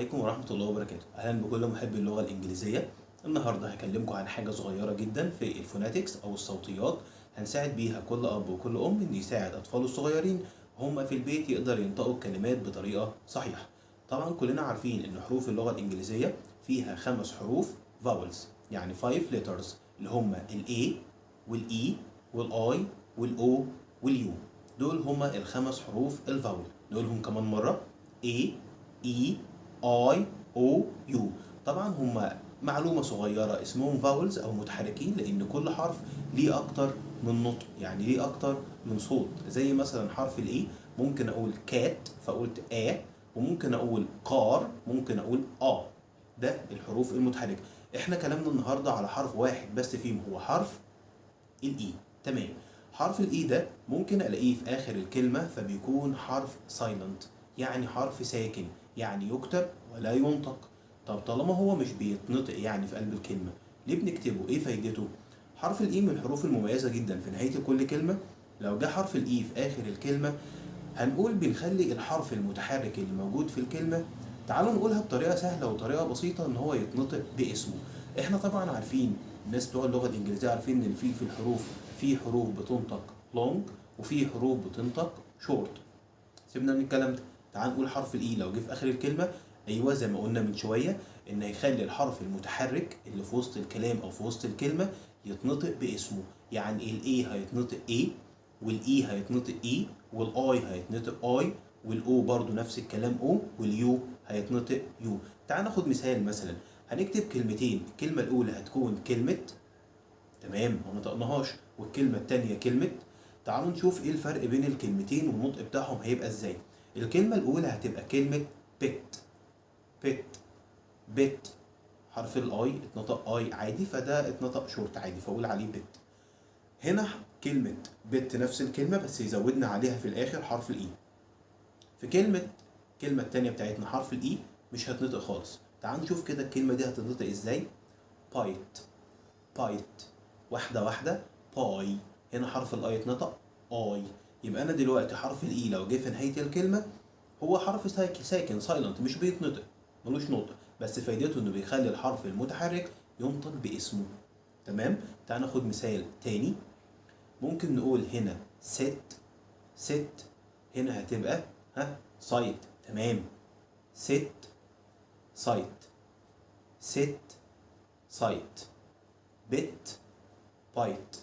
عليكم ورحمة الله وبركاته. أهلا بكل محبي اللغة الإنجليزية. النهاردة هكلمكم عن حاجة صغيرة جدا في ال phonetics أو الصوتيات، هنساعد بيها كل أب وكل أم إن يساعد أطفاله الصغيرين هما في البيت يقدر ينطقوا الكلمات بطريقة صحيحة. طبعا كلنا عارفين إن حروف اللغة الإنجليزية فيها 5 حروف vowels، يعني 5 letters، اللي هما ال A وال E وال I وال O وال U. دول هما ال5 حروف ال vowel. نقولهم كمان مرة: A E I O U. طبعا هما معلومة صغيرة، اسمهم vowels أو متحركين لأن كل حرف ليه أكتر من نطق، يعني ليه أكتر من صوت. زي مثلا حرف ال A ممكن أقول cat فقلت آ، وممكن أقول car، ممكن أقول آ. ده الحروف المتحركة. احنا كلامنا النهاردة على حرف واحد بس فيهم، هو حرف ال E. تمام. حرف ال E ده ممكن الاقيه في اخر الكلمة فبيكون حرف silent، يعني حرف ساكن، يعني يكتب ولا ينطق. طب طالما هو مش بيتنطق يعني في قلب الكلمة، ليه بنكتبه؟ ايه فايدته؟ حرف ال E من الحروف المميزة جدا في نهاية كل كلمة. لو جه حرف ال E في اخر الكلمة هنقول بنخلي الحرف المتحرك اللي موجود في الكلمة، تعالوا نقولها بطريقة سهلة وطريقة بسيطة، ان هو يتنطق باسمه. احنا طبعا عارفين، الناس بتوع اللغة الإنجليزية عارفين ان في الحروف في حروف بتنطق long وفي حروف بتنطق شورت. سيبنا من الكلام ده، تعال نقول حرف ال E لو جه في اخر الكلمة، ايوه زي ما قلنا من شوية، ان هيخلي الحرف المتحرك اللي في وسط الكلام او في وسط الكلمة يتنطق باسمه. يعني ال A هيتنطق A، وال E هيتنطق E، وال I هيتنطق I، وال O برضو نفس الكلام O، وال U هيتنطق U. تعال ناخد مثال. مثلا هنكتب كلمتين، الكلمة الأولى هتكون كلمة، تمام، ما نطقناهاش، والكلمة التانية كلمة. تعالوا نشوف ايه الفرق بين الكلمتين والنطق بتاعهم هيبقى ازاي. الكلمة الأولى هتبقى كلمة pit، pit، pit. حرف ال I اتنطق I عادي، فده اتنطق شورت عادي فاقول عليه pit. هنا كلمة bit نفس الكلمة بس يزودنا عليها في الآخر حرف ال E. في الكلمة التانية بتاعتنا حرف ال E مش هتنطق خالص. تعال نشوف كده الكلمة دي هتنطق ازاي. bite، bite، واحدة واحدة، bi. هنا حرف ال I اتنطق I. يبقى انا دلوقتي حرف ال E لو جه في نهاية الكلمة هو حرف ساكن silent، مش بيتنطق، ملوش نطق، بس فايدته انه بيخلي الحرف المتحرك ينطق باسمه. تمام. تعال ناخد مثال تاني. ممكن نقول هنا sit، sit، هنا هتبقى ها site. تمام. sit، site، sit، site، bit، bite.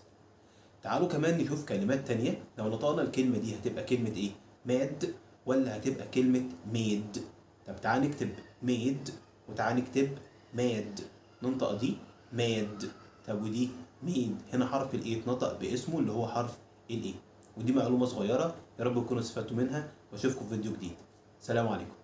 تعالوا كمان نشوف كلمات تانية. لو نطقنا الكلمة دي هتبقى كلمة ايه؟ mad ولا هتبقى كلمة made؟ طب تعال نكتب made وتعال نكتب mad. ننطق دي mad، طب ودي made. هنا حرف ال A اتنطق باسمه اللي هو حرف ال A. ودي معلومة صغيرة، يا رب تكونوا استفدتوا منها، واشوفكم في فيديو جديد. سلام عليكم.